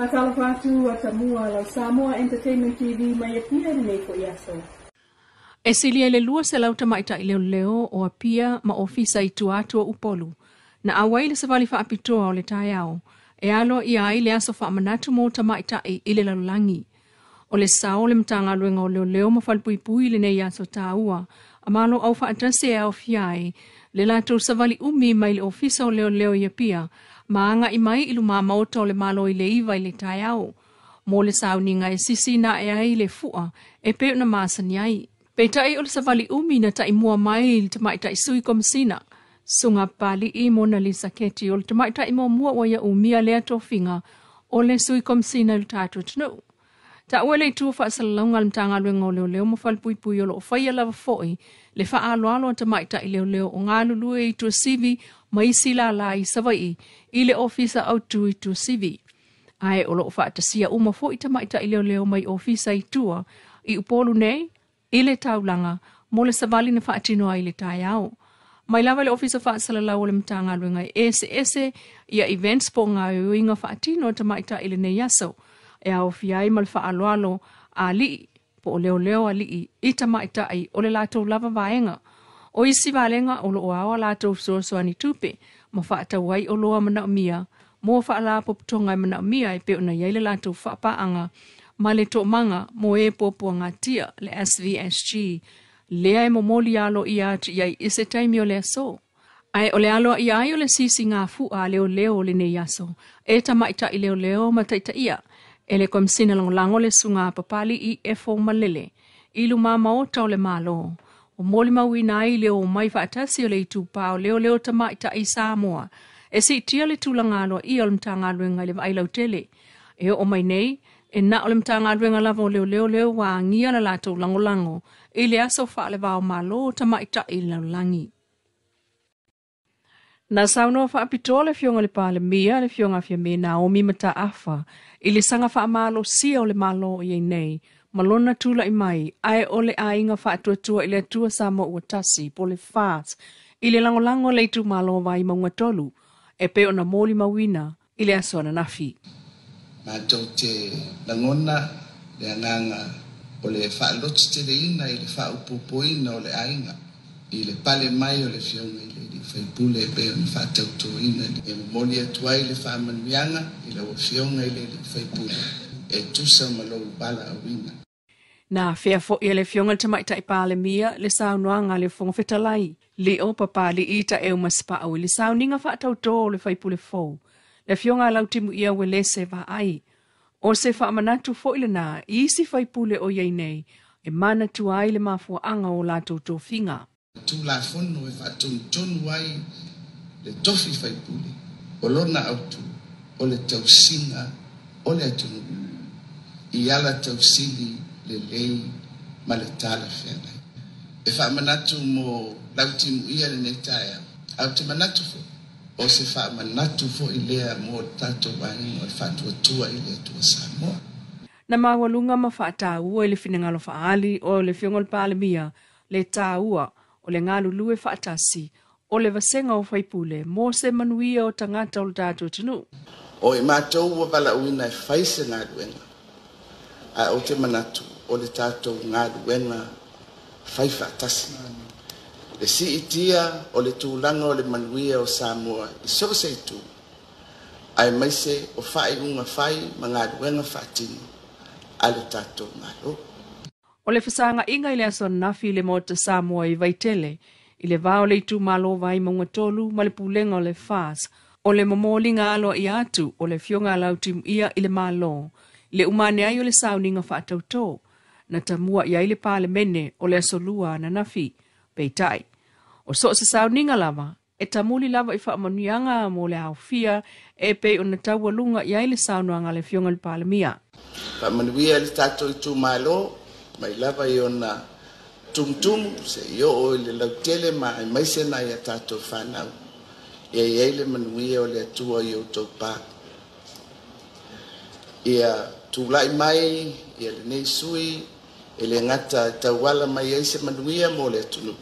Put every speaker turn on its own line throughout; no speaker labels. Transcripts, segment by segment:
Faatalofa atu atamua lau Samoa Entertainment TV mai Apia lenei fo'i aso.
E silia i le 200 tamaitai leoleo o Apia ma ofisa i tua atu o Upolu. Na auai le savali faapitoa o le taeao e alo ia ai le aso faamanatu mo tamaitai i le lalolagi. O le sao o le Matagaluega o Leoleo ma Falepuipui lenei aso taua, a malo au faatasi e aofia ai le latou savali umi mai le ofisa o leoleo i Apia ma agai mai i luma maota o le Malo i le 9 i le taeao. Mo le sauniga e sisina ae ai le fua e pei ona masani ai. Peitai o le savali umi na taimua mai i le tamaitai sui komisina, Susuga Papali'i Mona Lisa Keti o le tamaitai muamua ua ia umia lea tofiga o le sui komisina i le tatou atunuu. Taua le itu faasalalauga a le Matagaluega o Leoleo ma Falepuipui o lo o faia lava foi le faaaloalo a tamaitai leoleo o galulue i Tuasivi ma isi lala i Savaii i le ofisa autu i Tuasivi. Ae o lo o faatasia uma foi tamaitai leoleo mai ofisa i tua i Upolu nei i le taulaga mo le savali na faatino ai i le taeao. Mai lava le ofisa faasalalau o le Matagaluega e eseese ia events po o gaoioiga faatino a tamaitai i lenei aso e aofia ai ma le faaaloalo a alii po o leoleo alii i tamaitai o le latou lava vaega. O isi valega o lo o ao a latou fesoasoani tupe ma faatau ai oloa manaomia mo faalapotopotoga e manaomia e pei ona i ai le latou faapaaga ma le toomaga mo e puapuagatia le SVSG lea e momoli aloaia atu i ai i se taimi o le aso. Ae o le aloaia ai o le sisiga fu'a a leoleo o lenei aso e tamaitai leoleo ma taitaia e le Komisina Lagolago le Susuga Papali'i Efo Malele i luma maota o le Malo. O molimauina ai le omai faatasi o le itupa o leoleo tamaitai Samoa e siitia le tulaga aloaia o le Matagaluega i le vaai lautele. E oo mai nei, e na o le Matagaluega lava o Leoleo lea ua agia le latou lagolago i le aso faalevao malo tamaitai i le lalolagi. Na saunoa faapitoa le Afioga i le Palemia, le Afioga Fiame Naomi Mataafa, i le saga faamalosia o le Malo o i ai nei ma lona tulai mai ae o le aiga faatuatua i le Atua Samoa ua tasi po o le FAST i le lagolago a le itumalo Vaimauga 3 e pei ona molimauina i le aso ananafi.
Matou te lagona le agaga o le faalototeleina i le faaopoopoina o le aiga i le pale mai o le Afioga i le Alii Faipule e pei ona faatautoina e momoli atu ai le faamanuiaga i lau Afioga i le Alii Faipule e tusa ma lou valaauina.
Na afea foi e le Afioga i le Tamaitai Palemia le saunoaga a le Fofoga Fetalai, Lio Papali'i Taeu Masepau i le sauniga faatautō o le faipule fou, le Afioga a Lautimuia Uelese Vaai. O se faamanatu foi lena i isi faipule o i ai nei e manatua ai le mafuaaga o latou tofiga.
Tulafono e faatonutonu ai le tofi faipule o lona autu o le tausiga o le atunuu i ala tausili lelei ma le talafeagai. E faamanatu mo Lautimuia lenei taeao, ae ou te manatu foi o se faamanatu foi lea mo le tatou aiga o le faatuatua i le Atua Samoa.
Na maualuga ma faataua i le finagalo faaali o le Afioga i le Palemia le taua o le galulue faatasi o le vasega o faipule mo se manuia o tagata o le tatou atunuu.
O i matou ua valaauina e fai se galuega, ae ou te manatu o le tatou galuega fai faatasi. Le siitia o le tulaga o le manuia o Samoa i so o se itu, aemaise o faaiuga fai ma galuega faatino a le tatou Malo.
O le fesaga'iga i le aso ananafi i le Maota Samoa i Vaitele, i le va o le itumalo Vaimauga 3 ma le pulega o le FAST, o le momoliga aloaia atu o le Afioga a Lautimuia i le Malo, i le uma ane ai o le sauniga faatautō, na tamua i ai le Palemene o le aso Lua ananafi. Peitai, o so o se sauniga lava, e tamuli lava i faamanuiaga mo le aofia e pei ona taualuga i ai le saunoaga a le Afioga i le Palemia.
Faamanuia i le tatou itumalo, mai lava i ona tumutumu seia oo i le lautele ma aemaise nai a tatou fanau, ia i ai le manuia o le Atua i outou pa. Ia tulai mai ia lenei sui e le gata e tauala mai ai se manuia mo le atunuu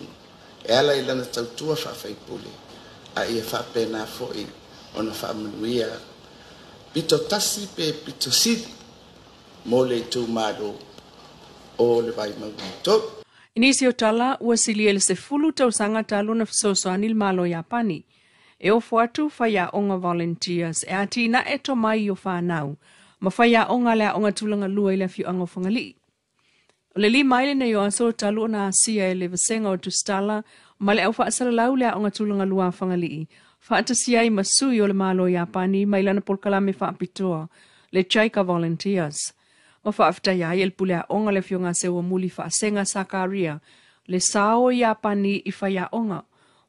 e ala i lana tautua faafaipule, a ia faapena foi ona faamanuia Pito tasi pe pito sili mo le itumalo o le Vaimauga 3.
I nisi o tala, ua silia i le 10 tausaga talu ona fesoasoani le Malo o Iapani e ofo atu faiaoga volunteers e atinae tomai o fanau ma faiaoga le aoga tulaga lua i le afioaga o Fagalii. O le 5 ai lenei o aso talu ona asia e le vasega o Tusitala ma le au faasalalau le aoga tulaga lua a Fagalii, faatasia ai ma sui o le Malo o Iapani mai lana polokalame faapitoa, le JICA Volunteers. Ma faafetaia ai e le pule aoga le afioga a Seuamuli Faasega Sakaria le sao o Iapani i faiaoga.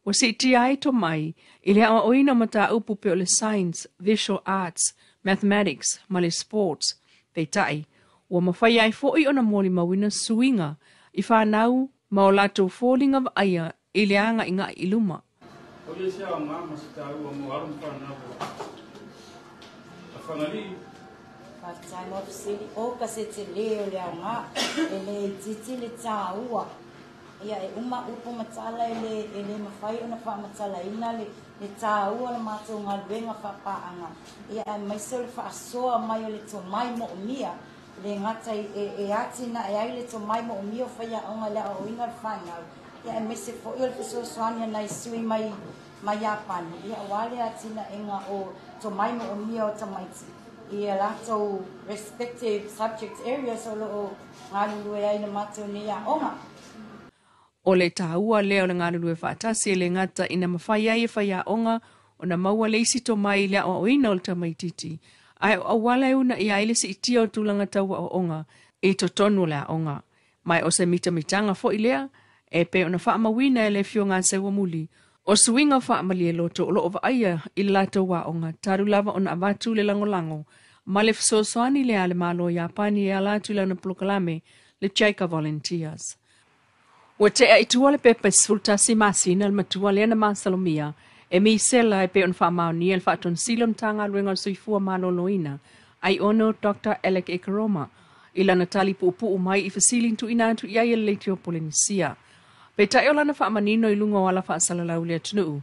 Ua siitia ai tomai i le aoaoina o mataupu pei o le Science, Visual Arts, Mathematics ma le Sports. Peitai, ua mafai ai foi ona molimauina suiga i fanau ma o latou foliga vaaia i le agaigai i luma.
O ia se aoga ma se taua mo alo ma fanau a Fagalii.
Faafetai mo fesili. O ka se tele o le aoga, e le itiiti le taua. Ia e uma upu ma tala e le mafai ona faamatalaina le taua o le matou galuega faapaaga. Ia aemaise o le faasoa mai o le tomai moomia. Le gata e atinae ai le tomai moomia o faiaoga i le aoaoina o le fanau. Ia aemaise foi o le fesoasoani a nai sui mai Iapani. Ia aua le atinaega o tomai moomia o tamaiti i a latou respective subject areas o loo galulue ai na matou nei aoga.
O le taua lea o le galulue faatasi e le gata ina mafai ai e faiaoga ona maua le isi tomai i le aoaoina o le tamaitiiti, ae o auala e uunaia ai le siitia o tulaga tau aoaoga i totonu o le aoga. Ma o se mitamitaga foi lea e pei ona faamauina e le afioga a Seuamuli, o suiga faamalie loto o loo vaaia i le latou aoga talu lava ona avatu le lagolago ma le fesoasoani lea a le Malo o Iapani e ala atu i lana polokalame le JICA Volunteers. Ua tea i tua le pepa 11 masina le matua lea na masalomia e misela e pei ona faamaonia le faatonisila o le Matagaluega o le Soifua Maloloina ai ono Dr. Alec Ekeroma i lana tali puupuu mai i fesili na tuuina atu i ai e le Leitio Polenisia. Peitai o lana faamanino i luga o ala faasalalau i le atunuu,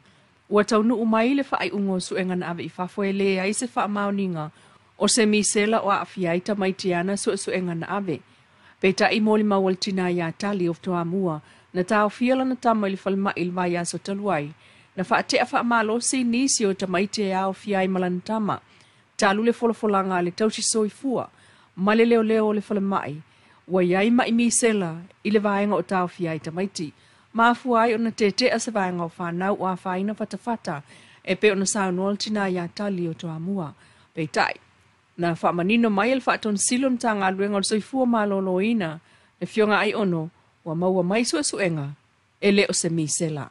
ua taunuu mai le faaiuga o suega na ave i fafo e le ai se faamaoniga o se misela o aafia ai tamaiti ana suesuega na ave. Peitai molimau o le tina ia Tali o Toamua na taofia lana tama i le falemai i le vaiaso talu ai, na faatea faamalosi nisi o tamaiti e aofia ai ma lana tama, talu le folafolaga a le tausi soifua ma le leoleo o le falemai, ua iai mai misela i le vaega o taofia ai tamaiti. Mafua ai ona tetea se vaega o fanau o afaina fatafata e pei ona saunoa le tina ia Tali o Toamua. Peitai, na faamanino mai e le faatonisila o le Matagaluega o le Soifua Maloloina le afioga Aiono ua maua mai suesuega e le o se misela.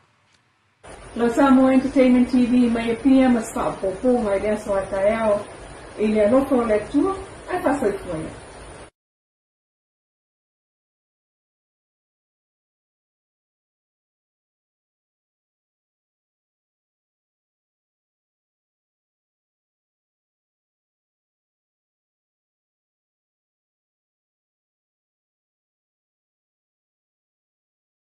Lau Samoa Entertainment TV mai Apia ma se faaopoopoga i le aso a taeao i le alofa o le Atua ae faasoifua ia.